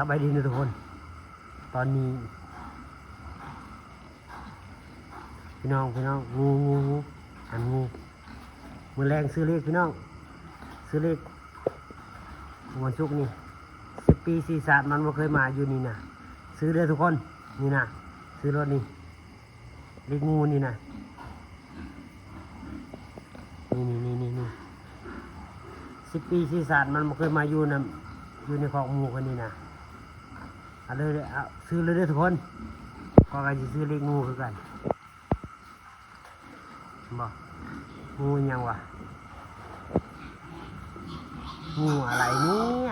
ສະບາຍດີເດີທຸກຄົນ. ຕອນນີ້ພີ່ນ້ອງ ພີ່ນ້ອງ ງູ ງູ ງູ ອັນງູ ມື້ແລງຊື້ເລກພີ່ນ້ອງ ຊື້ເລກ ວັນສຸກນີ້ ສິບປີສີສາດມັນບໍ່ເຄີຍມາຢູ່ນີ້ນະ. ຊື້ເດີທຸກຄົນ ນີ້ນະ ຊື້ໂລດນີ້ ເລກງູນີ້ນະ ນີ້ໆໆໆ ສິບປີສີສາດມັນບໍ່ເຄີຍມາຢູ່ນຳ ຢູ່ໃນຄອກໝູຂ້ອຍນີ້ນະ. ເອົາເລີຍ ເອົາ ຊື້ເລີຍເດີທຸກຄົນ. ຂ້ອຍກໍຊິຊື້ເລກງູຄືກັນ. ບໍ່ ງູຫຍັງວະ? ງູອະໄລເນຍ?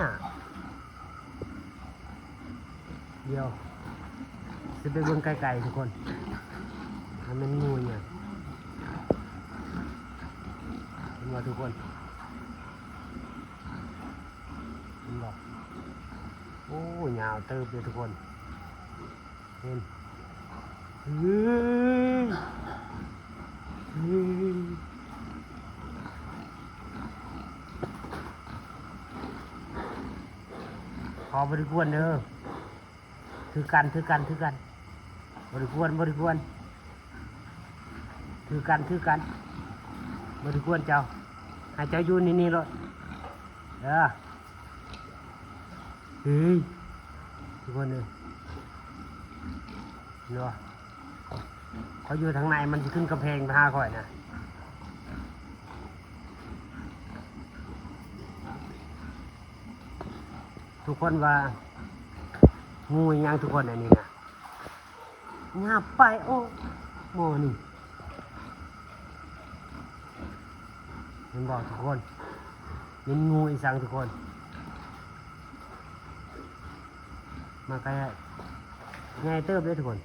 ດຽວຊິໄປເບິ່ງໃກ້ໆທຸກຄົນ ວ່າແມ່ນງູຫຍັງ. ເຫັນບໍ່ທຸກຄົນ? ເຫັນບໍ່? ໂອ້ ຍາວເຕີບເດ້ທຸກຄົນ. ເຫັນ ເຮີ້ຍ ເຮີ້ຍ ຂໍບໍ່ໄດ້ກວນເດີ. ຖືກັນ ຖືກັນ ຖືກັນ ບໍ່ໄດ້ກວນ ບໍ່ໄດ້ກວນ ຖືກັນ ຖືກັນ ບໍ່ໄດ້ກວນເຈົ້າ ໃຫ້ເຈົ້າຢູ່ນີ້ໆໂລດເດີ. ເຮີ້ຍ ທຸກຄົນເອີຍ ເນາະ ຂ້ອຍຢູ່ທາງໃນ ມັນຊິຂຶ້ນກຳແພງໄປຫາຂ້ອຍນະ. ທຸກຄົນວ່າງູອີ່ຫຍັງທຸກຄົນ ອັນນີ້ນະ? ຫຍັບໄປ ໂອ້ ໝໍນີ້ ເຫັນບໍ່ທຸກຄົນ? ເປັນງູອີ່ສັງທຸກຄົນ ມາໃກ້ ໃຫຍ່ເຕີບເດ້ທຸກຄົນ.